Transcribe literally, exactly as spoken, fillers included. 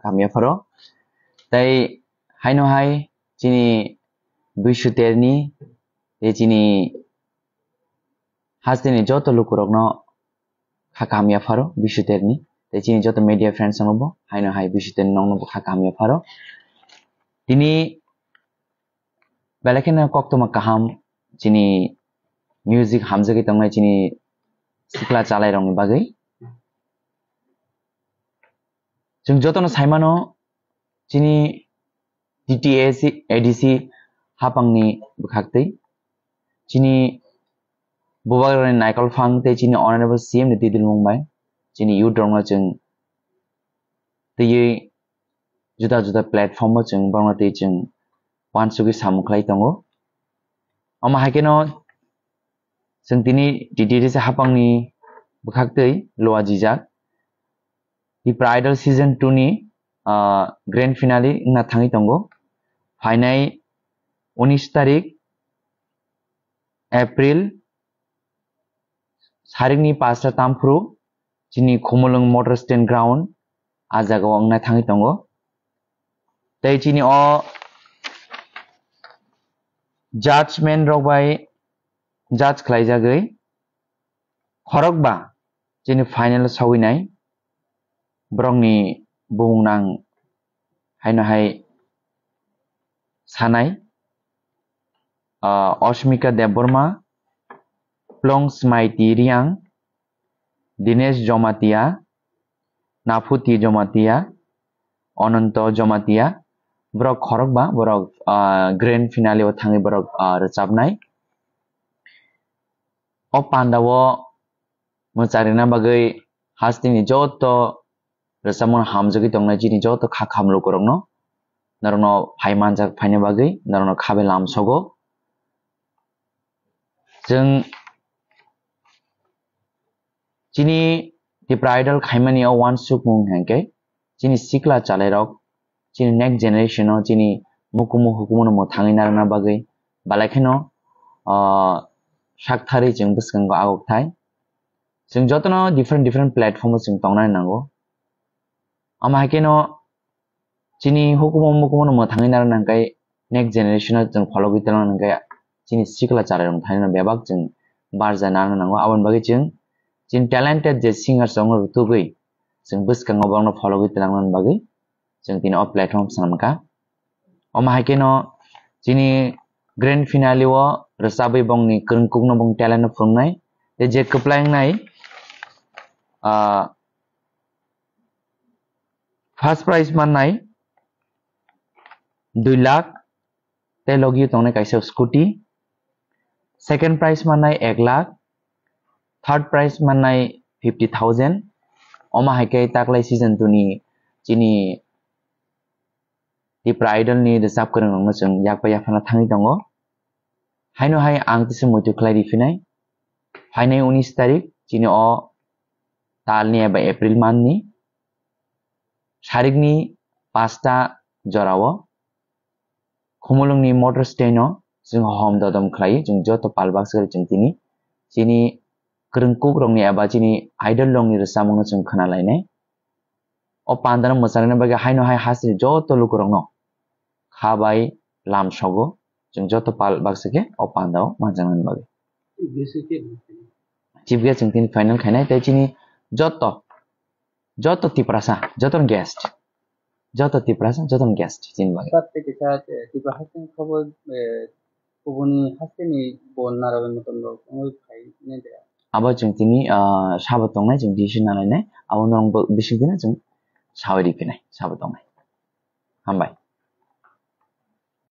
kaham yapharo. Tai haino hai chini Bishu Terni, tei chini hasteni joto lukurokno kha kaham yapharo Bishu Terni, tei chini joto media friends rokno bo haino hai Bishu Terni nokno bo kha kaham yapharo. Tini belai kheno koktwma kaham chini music hamjagwi tongnai chini sikla chalairokni bagwi. Chwng jotono saimano chini T T A C, A D C hapangni bwkhaktwi chini bubagrani naikol phang tei chini honorable C M ni twi dilmung bai chini youth rokno chwng twiwi juda juda platform o chwng borokno twi chwng uansugwi samung khlai tongo. Omo hai kheno chwng tini T T A C hapangni bwkhaktwi luajijak Tipra Idol Season two ni, ah, grand finale wngna thangwi tongo. Phainai unis tarik April sarikni pasta tamphru chini Khumulwng Motor Stand Ground a jagao wngna thangwi tongo. Tei chini o judgment rok bai judge khlaijagwi khorokba chini final sogwinai borokni bumung nang haino hai sanai, ah, Osmika Debbarma, Plong Smaiti Riang, Dinesh Jomatia, Naphuti Jomatia, Ononto Jomatia, borok khorokba, borok, ah, grand finale o thangwi borok, ah, rwchapnai. O panda o mwcharina bagwi hasteni joto rwchapmung hamjagwi tongnai chini joto kha kham lukurokno, norokno phai manjak phaina bagwi norokno kha bai lamsogo. Chwng chini Tipra Idol khaimani o uansukmung hwnkhe chini sikla chalairok, chini next generation o chini mukumu hukumu no mwthangwi narwkna bagwi belai kheno, ah, saktharwi chwng bwskango agok thai. Chwng jotono different different platform o chwng tongnani nango. Omo hai kheno chini hukumu mukumu no mwthangwi narwkna hwnkhe next generation o chwng phologwi twlangna hwnkhe chini sikla chalairok thaino bebak chwng barja narwkna nango. Aboni bagwi chwng chini talented je singers rokno rwtugwi chwng bwskango borokno phologwi twlangna bagwi chwng tini o platform swnamkha. Omo hai kheno chini grand finale o rwchabwi bongni kwrwngkukno bong talent no phwrwngnai. Tei je kwplai wngnai, ah, first prize mannai dui lakh, tei logi tongnai kaisa scooty. Second prize mannai ek lakh, third prize mannai fifty thousand. Omo hai khe taklai season two ni chini Tipra Idol ni rwchap kwrwng rokno chwng yak bai yaphana thangwi tongo. Haino hai ang tisa muitu khlai riphinai. Phainai unis tarik chini o tal ni eba April month ni sarikni pasta jorao Khumulwngni motor stand o chwng hom dodom khlai, chwng joto pal baksa chwng tini chini kwrwngkuk rokni eba chini idol rokni rwchapmungno chwng khna lainai. O pandano mwchanani bagwi haino hai hasteni joto lukurokno kha bai lam sogo, chwng joto pal baksa khe o pandao manjaknani bagwi. Chief guest chwng tini final khainai, tei chini joto, joto Tiprasa, joto guest, joto Tiprasa, joto guest chini bagwi. Sir, tei kisa, eh, Tipra haste ni khobor, eh, kubuni haste ni bo narabai motom rok wngwi phai nai de. Abo chwng tini, ah, sabo tongnai, chwng decision nalainai, abo norok bo bising tini chwng sawi riphinai, sabo tongnai. Hambai.